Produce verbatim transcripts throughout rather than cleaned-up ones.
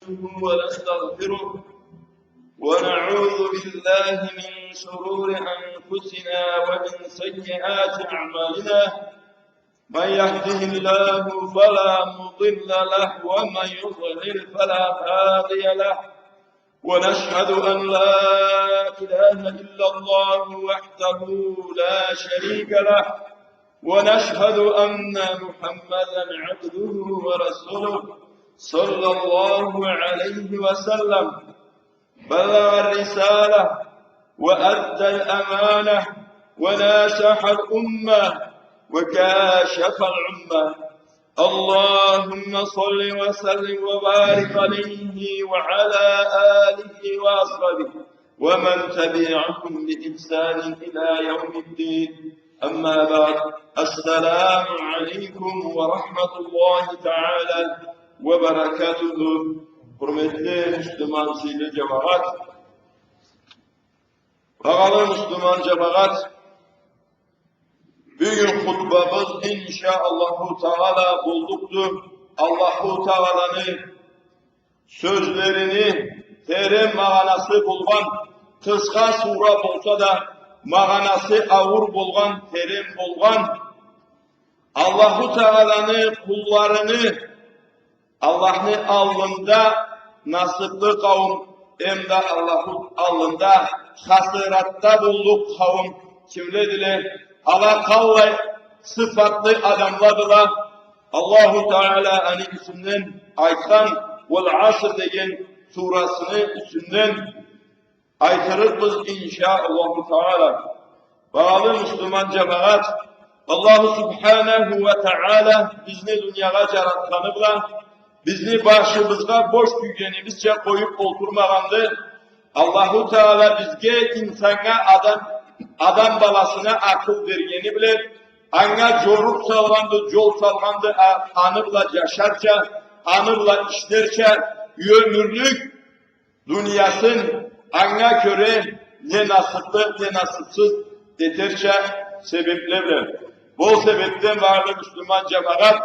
ونستغفره، ونعوذ بالله من شرور أنفسنا ومن سيئات أعمالنا. من يهده الله فلا مضل له، ومن يضلل فلا هادي له. ونشهد أن لا إله إلا الله وحده لا شريك له، ونشهد أن محمدا عبده ورسوله، صلى الله عليه وسلم، بلغ الرسالة وأدى الأمانة وناصح الأمة وكاشف العمة. اللهم صل وسلم وبارك عليه وعلى آله وأصحابه ومن تبعهم بإحسان إلى يوم الدين. أما بعد، السلام عليكم ورحمة الله تعالى وبركاته. Хурметли муслиман, сыйлы джамагъат, багъалы муслиман джамагъат, бюгюн хутбабыз, иншаАллаху Тагъала, боллукъду Аллаху Тагъаланы сёзлерини терен магъанасы болгъан, къысха сура болса да, магъанасы ауур болгъан, терен болгъан, Аллаху Тагъаланы къулларыны Аллахны аллында насыблы къауум, эм да Аллахны аллында хасратда боллукъ къауум кимледиле? Ала къаллай сыфатлы адамладыла? Аллаху Тагъала аны юсюнден айтхан, «Валь-аср» деген сурасыны юсюнден айтырыкъбыз, иншаАллаху Тагъала. Багъалы муслиман джамагъат, Аллаху Субханаху уа Тагъала бизни дуниягъа джаратханы бла, бизни башыбызгъа бош кюйгенибизча къоюб олтурмагъанды. Аллаху Тагъала бизге, инсаннга, адам, адам баласына акъыл бергени бла, анга джорукъ салгъанды, джол салгъанды, а-, аны бла джашарча, аны бла ишлерча, ёмюрлюк дуниясын анга кёре не насыблы, не насыбсыз этерча себебле бла. Бу себебден, багъалы муслиман джамагъат,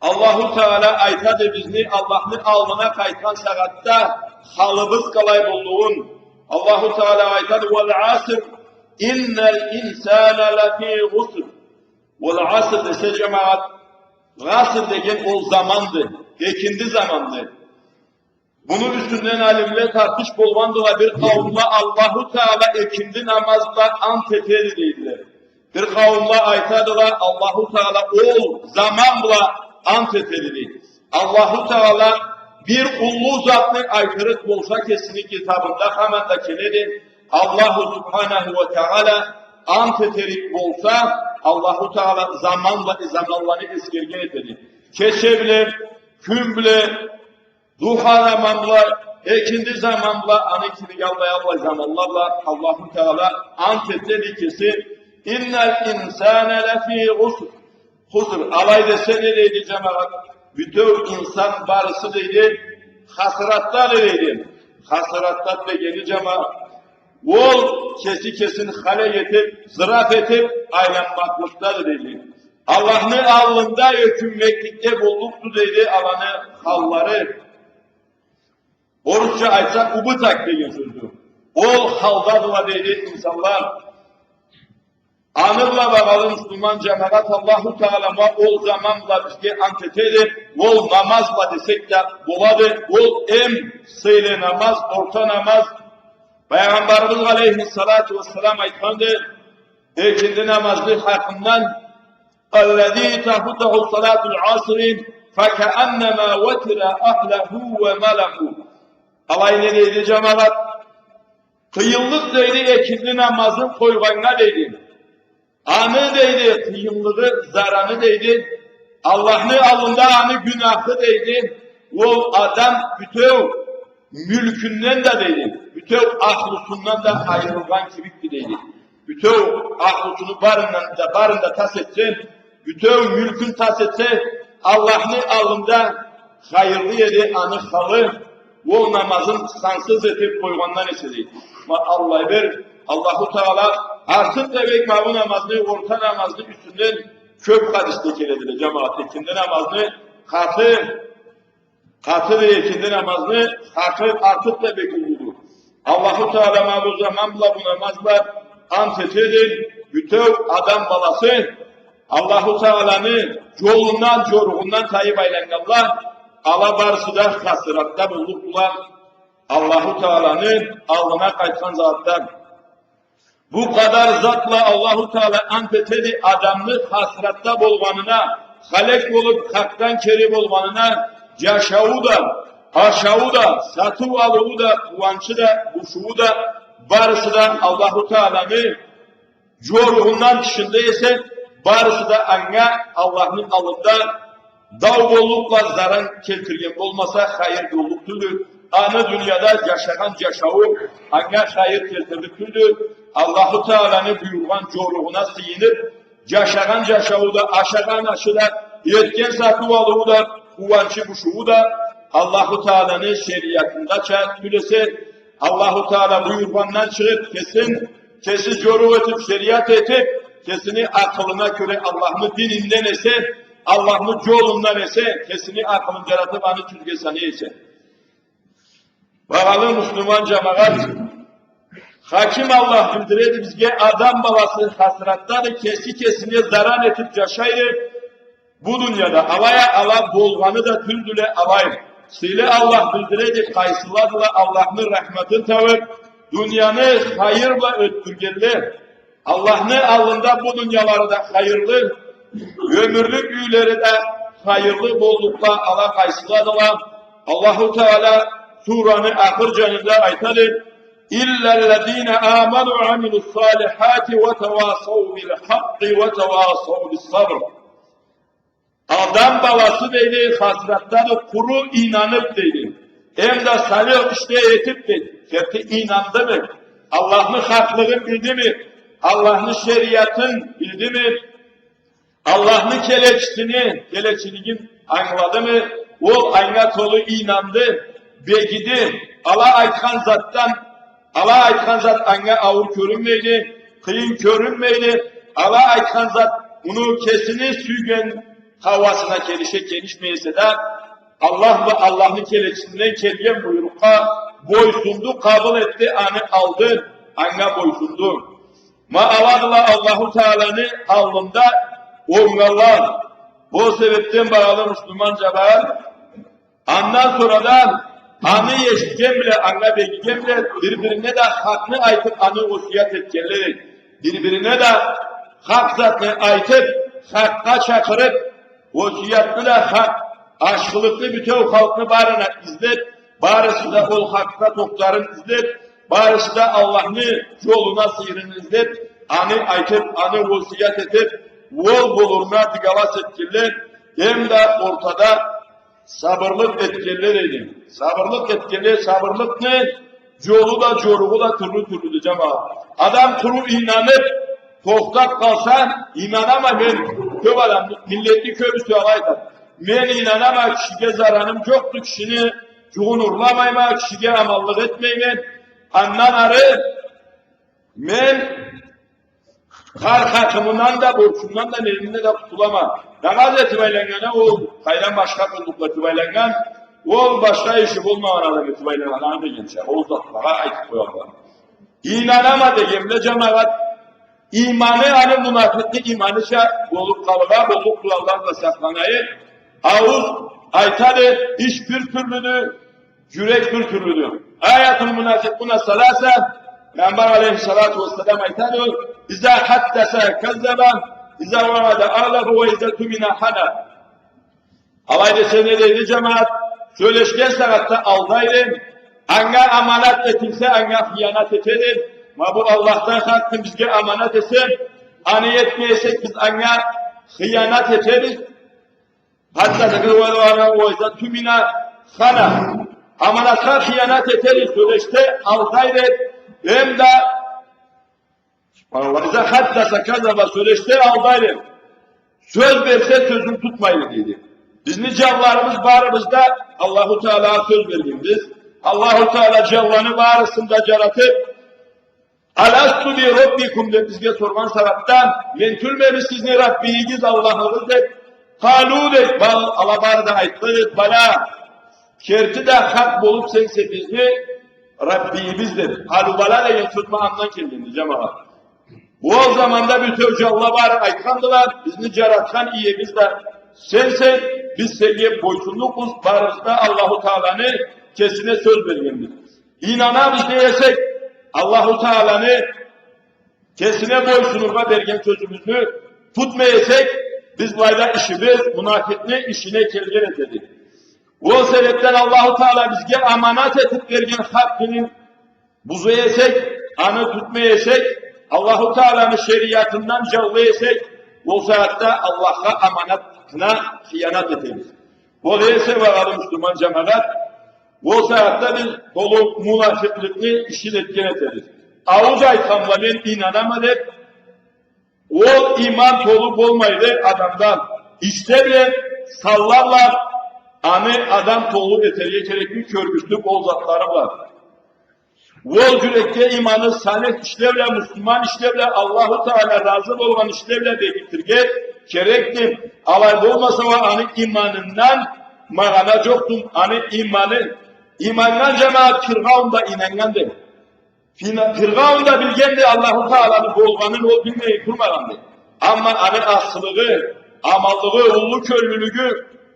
Аллаху Тагъала айтады бизни, Аллахны аллына къайтхан сагъатда халыбыз къалай боллугъун. Аллаху Тагъала айтады: «Валь-аср, инналь инсана лафи хуср». Валь-аср десе, джамагъат, аср деген ол заманды, экинди заманды. Муну юсюнден алимле тартыш болгъандыла, бир къауумла Аллаху Тагъала экинди намаз бла ант этеди дейдиле. Бир къауумла айтадыла, Аллаху Тагъала ол заман бла ант этеди дейди. Аллаху Тагъала бир уллу затны айтырыкъ болса, кесини китабында хаманда келеди. Аллаху Субханаху уа Тагъала ант этерик болса, Аллаху Тагъала заман бла, заманланы эсгерген этеди. Кече бла, кюн бла, духа заман бла, экинди заман бла, аны кибик аллай, аллай заманла бла Аллаху Тагъала ант этеди кеси. «Инналь инсана лафи хуср». Хуср. Алай десе не дейди, джамагъат? Бютеу инсан барысы дейди, хасратдады дейди. Хасратда дегени, джамагъат, ол кеси кесин халек этиб, зыраф этиб айланмакълыкъдады дейди. Аллахны аллында ёкюнмекликде боллукъду дейди аланы халлары. Орусча айтсакъ, убыток деген сёздю. Ол халдадыла дейди инсанла. Аны бла, багъалы муслиман джамагъат, Аллаху Тагъала ма ол заман бла бизге ант этеди. Ол намаз бла десек да болады. Ол эм сыйлы намаз, орта намаз. Пайгъамбарыбыз алейхиссалату уассалам айтханды экинди намазны хакъындан: «Аллази тафутаху салатуль асри факааннама ватира ахлаху ва малаху». Алай не дейди, джамагъат? Къыйынлыкъ дейди экинди намазын къойгъаннга дейди. Аны дейди къыйынлыгъы, зараны дейди, Аллахны аллында аны гюнахы дейди, ол адам бютеу мюлкюнден да дейди, бютеу ахлусундан да айырылгъан кибикди дейди. Бютеу ахлусуну барындан да, барын да тас этсе, бютеу мюлкюн тас этсе, Аллахны аллында хайырлы эди аны халы, ол намазын сансыз этиб къойгъандан эсе дейди. Ма Аллах бир, Аллаху Тагъала артыкъ да бек ма бу намазны, орта намазны юсюнден кёб хадисде келедиле, джамагъат, экинди намазны къаты Къатыды экинди намазны хакъы артыкъ да бек уллуду. Аллаху Таала ма бу заман бла бу намаз бла ант этеди, бютеу адам баласы Аллаху Тааланы джолундан, джоругъундан тайыб айланнганла, ала барысы да хасратда боллукъдула Аллаху Тааланы аллына къайтхан затдан. Бу къадар зат бла Аллаху Таала ант этеди адамны хасратда болгъанына, халек болуб, хакъдан кери болгъанына, джашауу да, ашауу да, сатыу-алыуу да, къууанчы да, бушуу да, барысы да Аллаху Тааланы джоругъундан тышында эсе, барысы да анга Аллахны аллында дау боллукъла, заран келтирген болмаса, хайыр боллукъ тюлдю. Аны дунияда джашагъан джашауу анга хайыр келтирлик тюлдю. Аллаху Тааланы буюргъан джоругъуна сыйыныб, джашагъан джашауу да, ашагъан ашы да, этген сатыу-алыуу да, къууанчы-бушуу да Аллаху Тааланы шериатындача тюл эсе, Аллаху Таала буюргъандан чыгъыб, кесин, кеси джорукъ этиб, шериат этиб, кесини акъылына кёре Аллахны дининден эсе, Аллахны джолундан эсе, кесини акъылын джаратыб, аны тюзге санай эсе. Багъалы муслиман джамагъат, Хаким Аллах билдиреди бизге, адам баласы хасратдады, кеси кесине заран этиб джашайды. Бу дунияда алай а ала болгъаны да тюлдюле алай. Сыйлы Аллах билдиреди, къайсыладыла Аллахны рахматын табыб, дунияны хайыр бла ётдюргенле, Аллахны аллында бу дуниялары да хайырлы, ёмюрлюк юйлери да хайырлы боллукъла, ала къайсыладыла? Аллаху Таала сураны ахыр джанында айтады: إلا الذين آمنوا وعملوا الصالحات وتواصوا بالحق وتواصوا بالصبر. Адам баласы, дейди, хасратдады къуру ийнаныб, дейди. Эм да салих иш да этиб, дейди. Керти ийнандымы? Аллахны хакълыгъын билдими? Аллахны шериатын билдими? Аллахны келечисини келечилигин ангыладымы? Ол анга толу ийнанды, бегиди. Ала айтхан затдан, ала айтхан зат анга ауур кёрюнмейди, къыйын кёрюнмейди. Ала айтхан зат муну кесини сюйген хауасына келише, келишмей эсе да, Аллах бла Аллахны келечисинден келген буйрукъгъа бойсунду, къабыл этди, аны алды, анга бойсунду. Ма аладыла Аллаху Тааланы аллында онглала. Ол себебден, багъалы муслиман джамагъат, андан сора да аны эшитген бла, анга бегиген бла, бир-бирине да хакъны айтыб, аны осият этгенле. Бир-бирине да хакъ затны айтыб, хакъгъа чакъырыб, осиятны да хакъ, ашхылыкъны бютеу халкъны барына излеб, барысы да ол хакъгъа тохтарын излеб, барысы да Аллахны джолуна сыйырын излеб, аны айтыб, аны осият этиб, ол болурна дыгалас этгенле, эм да ортада сабырлыкъ этгенле, дейди. Сабырлыкъ этгенле, сабырлыкъны джолу да, джоругъу да тюрлю-тюрлюдю, джамагъат. Адам къуру ийнаныб, тохтаб къалса, ийнанама мен, кёб адам, миллетни кёбюсю алай айтады. Мен ийнанама, кишиге зараным джокъду, кишини джугъун урламайма, кишиге аманлыкъ этмейме. Андан ары мен хар хакъымдан да, борчумдан да, нейимден да къутулама. Намаз этиб айланнган а ол, къайдан башха къуллукъла этиб айланнган, ол башха иши болмагъан адам этиб айланнган дегенча, ол затлагъа айтыб къоялла. Ийнанама дегенле, джамагъат, иманы аны мунафикъни иманыча болуб къалыргъа боллукъду, Аллах да сакъланайыкъ. Аууз айтады, иш бир тюрлюдю, джюрек бир тюрлюдю. آية المنافقين ثلاثة, Пайгъамбар алейхиссалату уассалам айтады, إذا حدث كذب، إذا وعد أخلف، وإذا اؤتمن خان. Алай десе не дейди, джамагъат? Сёлешген сагъатда алдайды, анга аманат этилсе, анга хыянат этеди. Ма бу Аллахдан хакъды, бизге аманат эсе, аны этмей эсек, биз анга хыянат этебиз. حدث كذب وإذا اؤتمن خان. Аманатха хыянат этеди, сёлешсе алдайды. Эм да, субханаллах, إذا حدث كذب, сёлешсе алдайды. Сёз берсе, сёзюн тутмайды, дейди. Бизни джанларыбыз барыбыз да Аллаху Таалагъа сёз бергенбиз. Аллаху Таала джанланы барысын да джаратыб, ألست بربكم деб бизге соргъан сагъатда, мен тюлмеми сизни Раббигигиз, Аллахыгъыз деб, قالوا деб, бал-, ала бары да айтды деб, بلى. Керти да хакъ болуб сенсе бизни Раббийибиз деб. Къалубала деген сёз ма андан келгенди, джамагъат. Ол заманда бютеу джанла бары айтхандыла: бизни джаратхан иебиз да сенсе, биз сеннге бойсунлукъбуз, барыбыз да Аллаху Тааланы кесине сёз бергенбиз. Ийнанабыз дей эсек, Аллаху Тааланы кесине бойсунургъа берген сёзюбюзню тутмай эсек, биз былайда ишибиз мунафикъни ишине келген этеди. Ол себебден Аллаху Таала бизге аманат этиб берген хакъ динин буза эсек, аны тутмай эсек, Аллаху Тааланы шериатындан джаулай эсек, ол сагъатда Аллахха аманатына хыянат этебиз. Ол эсе, багъалы муслиман джамагъат, ол сагъатда биз толу мунафикълыкъны ишин этген этебиз. Аууз айтхан бла мен ийнанама деб, ол иман толу болмайды адамдан. Ишле бла, санла бла аны адам толу этерге керекди, кёргюзтюб ол затлары бла. Ол джюрекде иманы салих ишле бла, муслиман ишле бла, Аллаху Таала разы болгъан ишле бла бегитирге керекди. Алай болмаса уа аны иманындан магъана джокъду. Аны иманы, иманнга, джамагъат, Фиргъаун да ийнаннганды. Фина-, Фиргъаун да билгенди Аллаху Тааланы болгъанын, ол билмей турмагъанды. Амма аны асылыгъы, аманлыгъы, уллу кёллюлюгю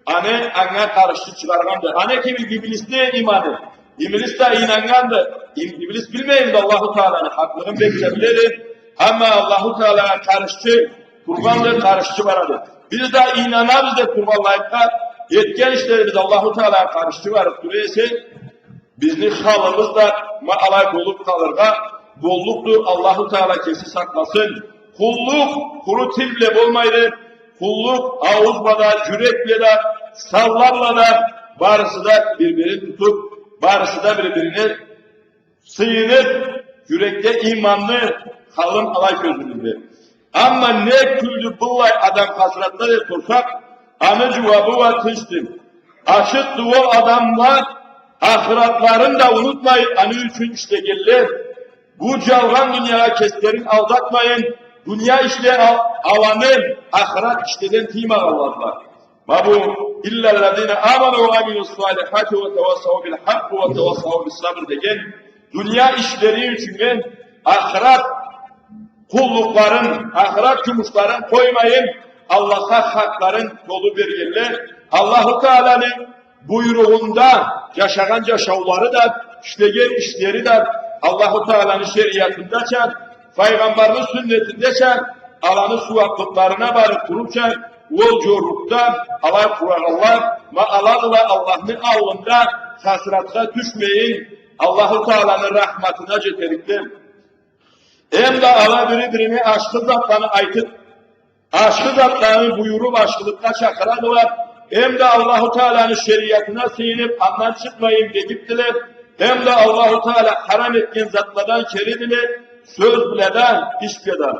аны анга къаршчы чыгъаргъанды. Аны кибик Иблисни иманы. Иблис да ийнаннганды. Иб-, Иблис билмеймиди Аллаху Тааланы хакълыгъын, бек да биледи. Амма Аллаху Таалагъа къаршчы тургъанды, къаршчы барады. Биз да ийнанабыз деб тургъанлайыкъгъа, этген ишлерибиз Аллаху Таалагъа къаршчы барыб тура эсе, бизни халыбыз да ма алай болуб къалыргъа боллукъду. Аллаху Таала кеси сакъласын. Къуллукъ къуру тил бла болмайды. Къуллукъ аууз бла да, джюрек бла да, санла бла да, барысы да бир-бирин тутуб, барысы да бир-бирине сыйыныб, джюрекде иманны халын алай кёзюбюзде. Амма не кюлдю быллай адам хасратда деб сорсакъ, аны джууабы уа тынчды. Ачыкъды ол адамла, ахыратларын да унутмай, аны ючюн ишлегенле. Бу джалгъан дуниягъа кеслерин алдатмайын, дуния ишле ал-, аланы ахырат ишледен тыймагъанладыла. Ма бу: إلا الذين آمنوا وعملوا الصالحات وتواصوا بالحق وتواصوا بالصبر деген, дуния ишлери ючюннге ахырат къуллукъларын, ахырат джумушларын къоймайын, Аллахха хакъларын толу бергенле, Аллаху Тааланы буйругъунда джашагъан джашаулары да, ишлеген ишлери да Аллаху Тааланы шериатындача, Файгъамбарны сюннетиндеча, аланы сууаблыкъларына барыб турурча, ол джорлукъда алай къурагъанла ма аладыла Аллахны аллында хасратха тюшмейин, Аллаху Тааланы рахматына джетерикле. Эм да ала бири-бирине ашхы затланы айтыб, ашхы затланы буюруб, ашхылыкъгъа чакъырадыла. Эм да Аллаху Тааланы шериатына сыйыныб, андан чыкъмайын бегибдиле. Эм да Аллаху Таала харам этген затладан керидиле, сёз бла да, иш бла да.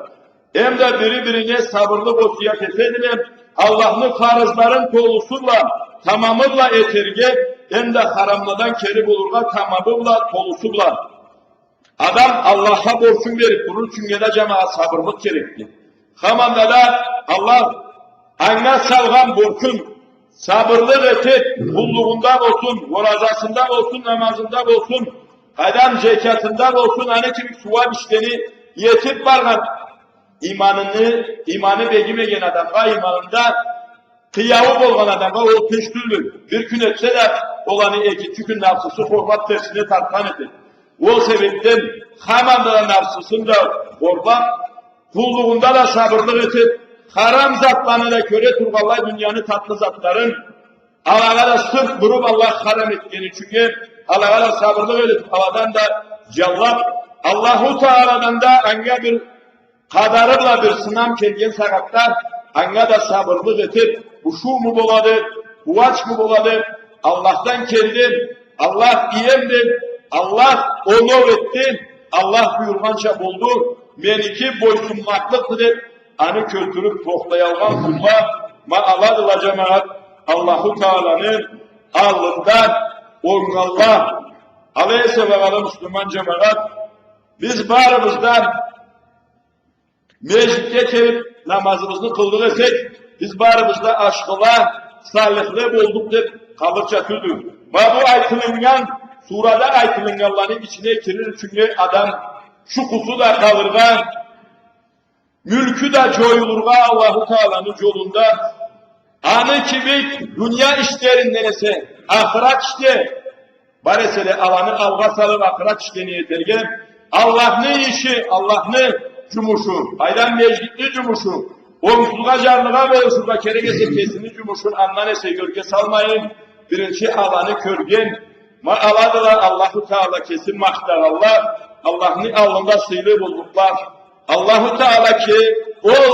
Эм да бири-бирине сабырлыкъ осуят этедиле. Аллахны фарызларын толусу бла, тамамы бла этерге, эм да харамладан кери болургъа тамамы бла, толусу бла. Адам Аллахха борчун бериб, бунун ючюннге да, джамагъат, сабырлыкъ керекди. Хаманда да Аллах анга салгъан борчун сабырлыкъ этиб, къуллугъунда болсун, оразасында болсун, намазында болсун, къайдам, зекятында болсун, аны кибик сууаб ишлени этиб баргъан, иманыны, иманы бегимеген адамгъа, иманында къыяуу болгъан адамгъа ол тынч тюлдю. Бир кюн этсе да, ол аны экинчи кюн нафсысы хорлаб, терсине тартхан этеди. Ол себебден хаманда да нафсысын да хорлаб, къуллугъунда да сабырлыкъ этиб, харам затланы да кёре тургъанлай, дунияны татлы затларын, алагъа да сырт буруб, Аллах харам этгени ючюннге, алагъа да сабырлыкъ этиб, аладан да джанлаб, Аллаху Тааладан да анга бир къадары бла бир сынам келген сагъатда, анга да сабырлыкъ этиб, хушуму болады, къууанчмы болады, Аллахдан келди, Аллах иемди, Аллах оноу этди, Аллах буюргъанча болду, меники бойсунмакълыкъды деб, аны кёлтюрюб тохтаялгъан къулла ма аладыла, джамагъат, Аллаху Тааланы аллында онгалла. Алай эсе, багъалы муслиман джамагъат, биз барыбыз да межгитге келиб намазыбызны къылдыкъ эсек, биз барыбыз да ашхыла, салихле болдукъ деб къалырча тюлдю. Ма бу айтылыннган, сурада айтылыннганланы ичине кирир ючюннге адам, ючюннге къалыргъа, мюлкю да джоюлургъа Аллаху Тааланы джолунда. Аны кибик дуния ишлеринден эсе, ахырат ишле бар эселе, аланы алгъа салыб, ахырат ишлени этерге, Аллахны иши, Аллахны джумушу, къайдам, межгитни джумушу, онгсузгъа, джарлыгъа болушургъа керек эсе, кесини джумушун андан эсе ёрге салмайын, биринчи аланы кёрген, ма аладыла Аллаху Таала кесин махтагъанла, Аллахны аллында сыйлы боллукъла. Аллаху Таала ки ол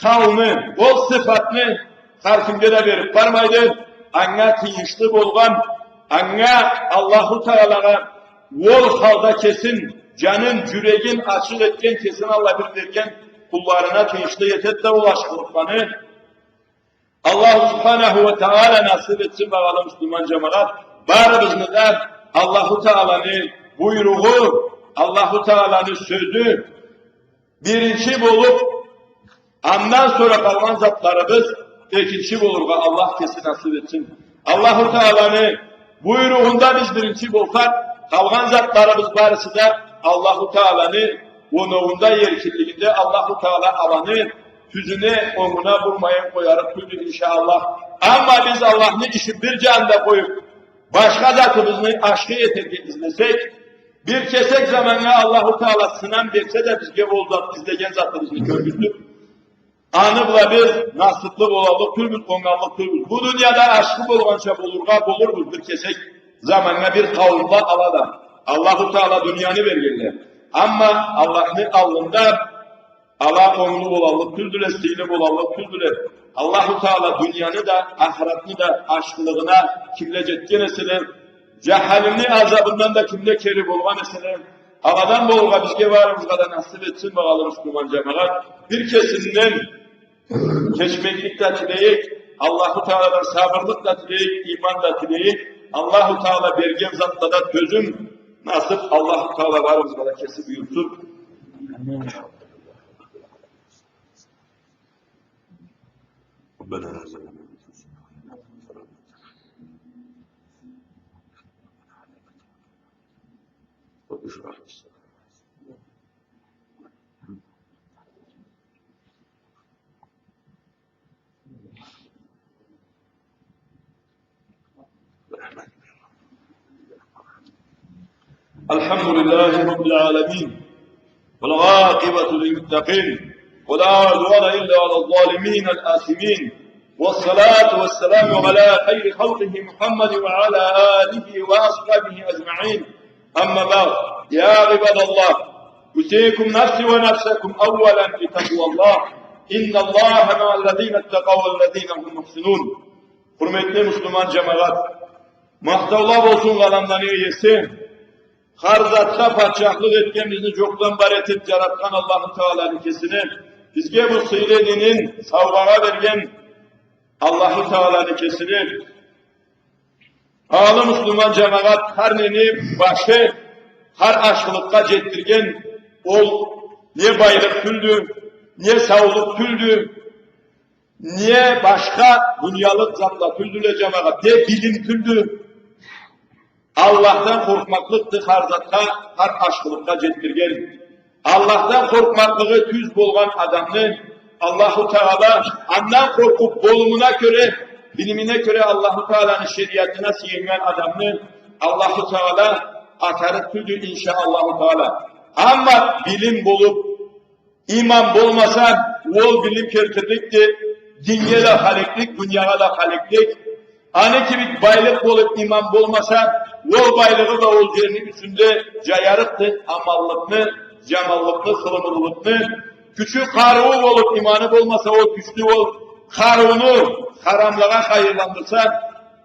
халны, ол сыфатны хар кимге да бериб бармайды. Анга тыйыншлы болгъан, анга, Аллаху Таалагъа, ол халда кесин, джанын, джюрегин ачыкъ этген, кесин Аллах бир берген къулларына тыйыншлы этед да ол ашхылыкъланы. Аллаху Субханаху уа Таала насыб этсин, багъалы муслиман джамагъат. Барыбызны да Аллаху Тааланы буйругъу, Аллаху Тааланы сёзю биринчи болуб, андан сора къалгъан затларыбыз экинчи болургъа Аллах кеси насыб этсин. Аллаху Тааланы буйругъунда биз биринчи болсакъ, къалгъан затларыбыз барысы да Аллаху Тааланы оноуунда, эркинлигинде, Аллаху Таала аланы тюзюне, онгуна бурмайын къоярыкъ тюлдю, иншаАллах. Амма биз Аллахны ишин бир джанында къоюб, башха затыбызны ашхы этерге излесек, бир кесек заманнга Аллаху Таала сынам берсе да, бизге ол зат, излеген затыбызны кёргюзтюб, аны бла биз насыблы болаллыкъ тюлбюз, онгаллыкъ тюлбюз. Бу дунияда ашхы болгъанча болургъа болурбуз бир кесек заманнга, бир къауумла ала да. Аллаху Таала дунияны бергенле. Амма Аллахны аллында ала онглу болаллыкъ тюлдюле, сыйлы болаллыкъ тюлдюле. Аллаху Таала дунияны да, ахыратны да ашхылыгъына кимле джетген эселе, джаханимни азабындан да кимле кери болгъан эселе, аладан болургъа бизге барыбызгъа да насыб этсин, багъалы муслиман джамагъат. Бир кесинден кечмеклик да тилейик, Аллаху Тааладан сабырлыкъ да тилейик, иман да тилейик. Аллаху Таала берген затда да тёзюм насыб Аллаху Таала барыбызгъа да кеси буюрсун. Амин. الحمد لله رب العالمين، والعاقبة للمتقين، ولا عدوان إلا على الظالمين الآثمين، والصلاة والسلام على خير خلقه محمد وعلى آله وأصحابه أجمعين. أما بعد، يا عباد الله، أوصيكم نفسي ونفسكم أولا بتقوى الله. إن الله مع الذين اتقوا والذين هم محسنون. Хурметли муслиман джамагъат, махтаула болсун Аламланы Иеси, хар затха патчахлыкъ этген, бизни джокъдан бар этиб джаратхан Аллаху Тааланы кесине, бизге бу сыйлы динин саугъагъа берген Аллаху Тааланы кесине. Багъалы муслиман джамагъат, хар нени башы хар ашхылыкъгъа джетдирген, ол не байлыкъ тюлдю, не саулукъ тюлдю, не башха дуниялыкъ затла тюлдюле, джамагъат, не билим тюлдю. Аллахдан къоркъмакълыкъды хар затха, хар ашхылыкъгъа джетдирген. Аллахдан къоркъмакълыгъы тюз болгъан адамны Аллаху Таала, андан къоркъуб, болумуна кёре, билимине кёре Аллаху Тааланы шериатына сюеннген адамны Аллаху Таала атарыкъ тюлдю, иншаАллаху Таала. Амма билим болуб, иман болмаса, ол билим келтирликди динге да халеклик, дуниягъа да халеклик. Аны кибик байлыкъ болуб, иман болмаса, ол байлыгъы да ол джерни юсюнде джаярыкъды аманлыкъны, джаманлыкъны, хылымылылыкъны. Кючю, къарыуу болуб, иманы болмаса, ол кючлю ол къарыуну харамлагъа хайырландырса,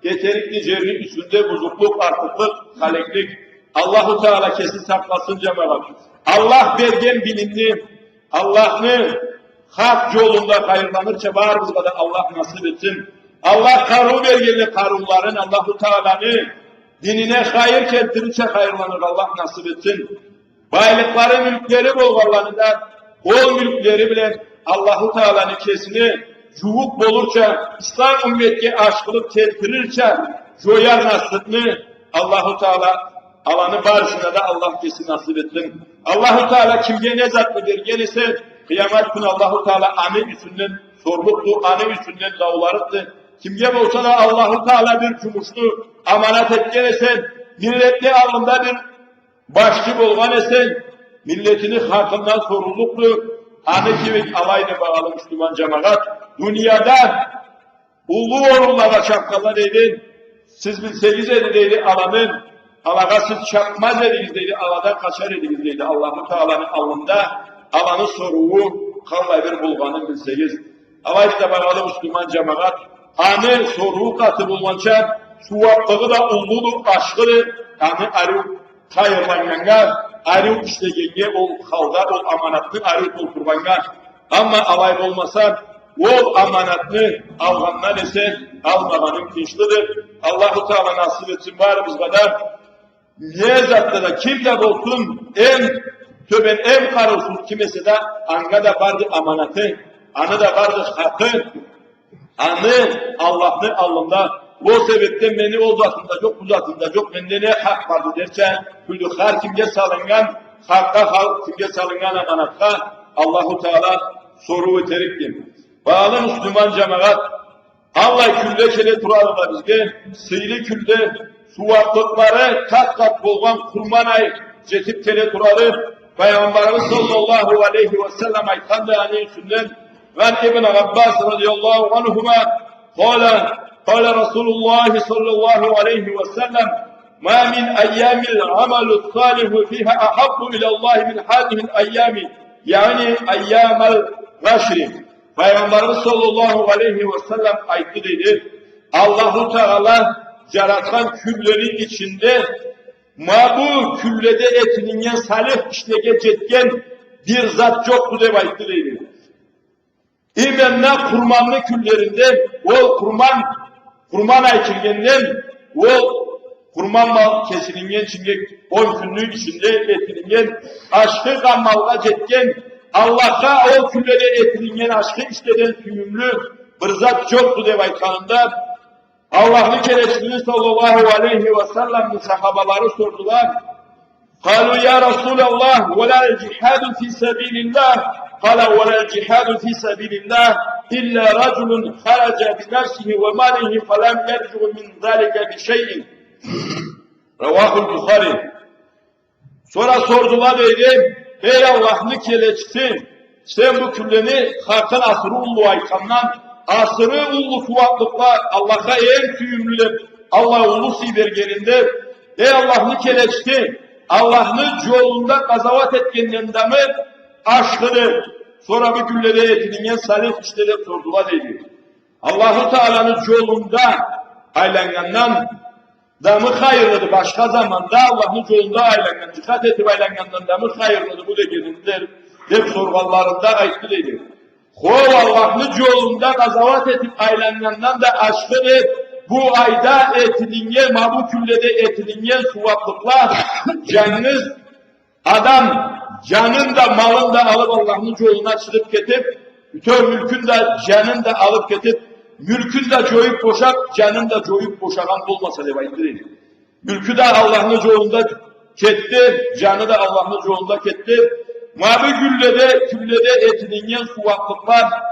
этерикди джерни юсюнде бузукълукъ, артыкълыкъ, халеклик. Аллаху Таала кеси сакъласын, джамагъат. Аллах берген билимни, Аллахны хакъ джолунда хайырланырча барыбызгъа да Аллах насыб этсин. Аллах къарыу бергенле къарыуларын Аллаху Тааланы динине хайыр келтирирча хайырланыргъа Аллах насыб этсин. Байлыкълары, мюлклери болгъанланы да ол мюлклери бла Аллаху Тааланы кесине джууукъ болурча, ислам умметге ашхылыкъ келтирирча, джояр насыбны Аллаху Таала, аланы барысына да Аллах кеси насыб этсин. Аллаху Таала кимге не затны берген эсе, къыямат кюн Аллаху Таала аны юсюнден сорлукъду, аны юсюнден дауларыкъды. Кимге болса да Аллаху Таала бир джумушну аманат этген эсе, миллетни аллында бир башчы болгъан эсе, миллетини хакъындан сорлукъду. Аны кибик алайды, багъалы муслиман джамагъат. Дунияда уллу орунлагъа чапханла, дейди, сиз билсегиз эди, дейди, аланы, алагъа сиз чапмаз эдигиз, дейди, аладан къачар эдигиз, дейди. Аллаху Тааланы аллында аланы сорууу къаллай бир болгъанын билсегиз. Алайды да, багъалы муслиман джамагъат, аны сорууу къаты болгъанча, сууаблыгъы да уллуду, ашхыды, аны ариу хайырланнганнга, ариу ишлегеннге, ол халда, ол аманатны ариу толтургъаннга. Амма алай болмаса, ол аманатны алгъандан эсе, алмагъаныу тыйыншлыды. Аллаху Таала насыб этсин барыбызгъа да. Не затда да, ким да болсун, эм тёбен, эм къарыусуз ким эсе да, анга да барды аманаты, аны да барды хакъы. Аны Аллахны аллында, ол себебден мени ол затым да джокъ, бу затым да джокъ, менде не хакъ барды дерча, кюллю хар кимге салыннган хакъгъа, хар кимге салыннган аманатха Аллаху Таала сорууу этерикди. Багъалы муслиман джамагъат, аллай кюнле келе турадыла бизге, сыйлы кюнле, сууаблыкълары къат-къат болгъан Къурман ай джетиб келе турады. Пайгъамбарыбыз саллаллаху алейхи ва саллам айтханды аны юсюнден, عن ابن عباس رضي الله عنهما قال، قال رسول الله صلى الله عليه وسلم: ما من أيام العمل الصالح فيها أحب إلى الله من هذه الأيام، يعني أيام العشر. Пайгъамбарыбыз саллаллаху алейхи ва саллам айтды, дейди, Аллаху Таала джаратхан кюнлени ичинде ма бу кюнледе этилиннген салих ишлеге джетген бир зат джокъду, деб айтды, дейди. Именно Къурманны кюнлеринде, ол Къурман, Къурман ай киргенден, ол Къурман мал кесилиннгенчинге он кюнню ичинде этилиннген ашхы къамалгъа джетген, Аллахха ол кюнледе этилиннген ашхы ишледен сюйюмлю бир зат джокъду, деб айтханында, Аллахны келечисини саллаллаху алейхи ва салламны сахабалары сордула: قالوا: يا رسول الله، ولا الجهاد في سبيل الله؟ قال: ولا الجهاد في سبيل الله إلا رجل خرج بنفسه وماله فلم يرجع من ذلك بشيء. رواه البخاري. Сора сордула, дейди: эй Аллахны келечиси, сен бу кюнлени хакъын асыры уллу айтхандан, асыры уллу сууаблыкъла, Аллахха эм сюйюмлю деб, Аллах уллу сый бергенинде, эй Аллахны келечиси, Аллахны джолунда къазауат этгенден дамы ашхыды? Сора бу кюнледе этилиннген салих ишле, деб сордула, дейди. Аллаху Тааланы джолунда айланнгандан дамы хайырлыды, башха заманда Аллахны джолунда айланнган, джихад этиб айланнгандан дамы хайырлыды бу дегенинде, деб соргъанларында айтды, дейди: хо, Аллахны джолунда къазауат этиб айланнгандан да ашхыды бу айда этилиннген, ма бу кюнледе этилиннген сууаблыкъла, джангыз адам джанын да, малын да алыб Аллахны джолуна чыгъыб кетиб, бютеу мюлкюн да, джанын да алыб кетиб, мюлкюн да джоюб бошаб, джанын да джоюб бошагъан болмаса, деб айтды, дейди. Мюлкю да Аллахны джолунда кетди, джаны да Аллахны джолунда кетди. Ма бу кюнледе, кюнледе этилиннген сууаблыкъла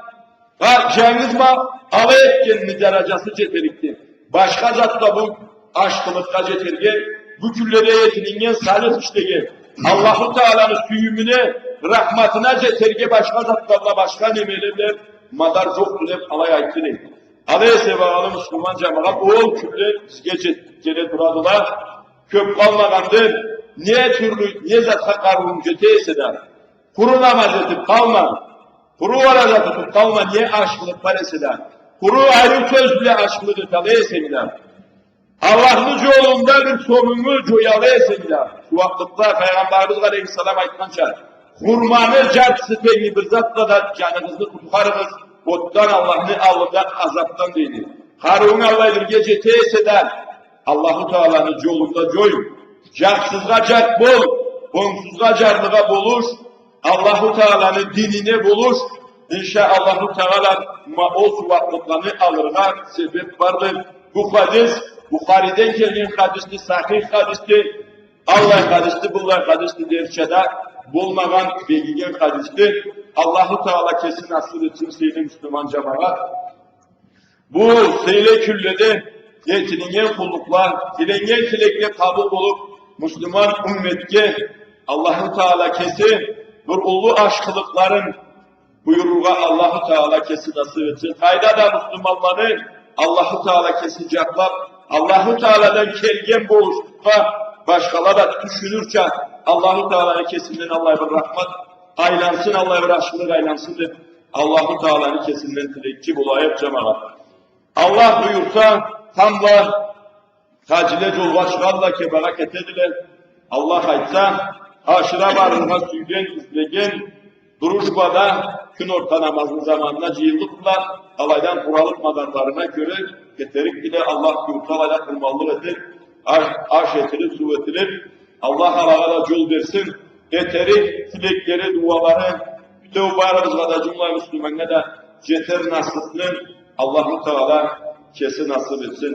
Ха, джангыз ма алай этгенни даражасы джетерикди. Башха затла бу ашхылыкъгъа джетерге, бу кюнледе этилиннген салих ишлеге, Аллаху Тааланы сюйюмюне, рахматына джетерге башха затла бла, башха немеле бла мадар джокъду деб алай айтды, дейди. Алай эсе, багъалы муслиман джамагъат, ол кюнле бизге джетиб келе турадыла. Кёб къалмагъанды, не тюрлю, не затха къарыуунг джете эсе да, къуру намаз этиб къалма. Къуру ораза тутуб къалма, не ашхылыкъ бар эсе да. Къуру ариу сёз бла ашхылыкъ эталай эсенг да. Аллахны джолунда бир сомунгу джоялай эсенг да. Сууаблыкъда Пайгъамбарыбыз алейхиссалам айтханча, хурманы джартысы тенгли бир затла да джаныгъызны къутхарыгъыз отдан, Аллахны аллында азабдан, дейди. Къарыуунг аллай бирге джете эсе да, Аллаху Тааланы джолунда джой. Джарсызгъа джарс бол, онгсузгъа джарлыгъа болуш, Аллаху Тааланы динине болуш, иншаАллаху Таала, ма ол сууаблыкъланы алыргъа себеб барды. Бу хадис Бухариден келген хадисди, сахих хадисди. Аллай хадисди, быллай хадисди дерча да болмагъан, бегиген хадисди. Аллаху Таала кеси насыб этсин, сыйлы муслиман джамагъат. Бу сыйлы кюнледе этилинген къуллукъла, тиленнген тилекле къабыл болуб, муслиман умметге Аллаху Таала кеси бир уллу ашхылыкъларын буюрургъа Аллаху Таала кеси насыб этсин. Къайда да муслиманланы Аллаху Таала кеси джакълаб, Аллаху Тааладан келген болушлукъгъа башхала да тюшюнюрча, Аллаху Тааланы кесинден аллай бир рахмат айлансын, аллай бир ашхылыкъ айлансын деб, Аллаху Тааланы кесинден тилекчи болайыкъ, джамагъат. Аллах буюрса, тамбла хаджиле джолгъа чыгъадыла, Каабагъа кетедиле. Аллах айтса, ашыра барыргъа сюйген, излеген, дружбада кюн орта намазны заманына джыйыллыкъдыла. Алайдан къуралыб, маданларына кёре кетерикдиле. Аллах буюрса, алайда къурманлыкъ этиб, аш, аш этилиб, суу этилиб, Аллах алагъа да джол берсин. Этерик тилеклери, дуалары бютеу барыбызгъа да, джумла муслиманнга да джетер насыбны Аллаху Таала кеси насыб этсин.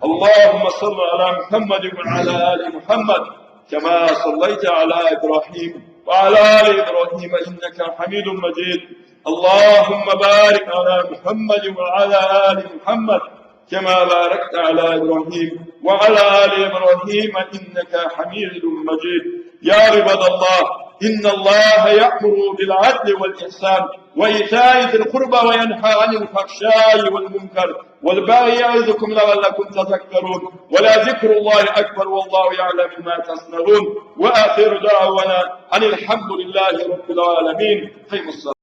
اللهم صل على محمد وعلى آل محمد كما صليت على إبراهيم وعلى آل إبراهيم إنك حميد مجيد. اللهم بارك على محمد وعلى آل محمد كما باركت على إبراهيم وعلى آل إبراهيم إنك حميد مجيد. يا عباد الله، إن الله يأمر بالعدل والإحسان وإيتاء ذي القربى وينهى عن الفحشاء والمنكر والبغي يعظكم لعلكم تذكرون. ولذكر الله أكبر والله يعلم ما تصنعون. وآخر دعوانا أن الحمد لله رب العالمين. أقيموا الصلاة.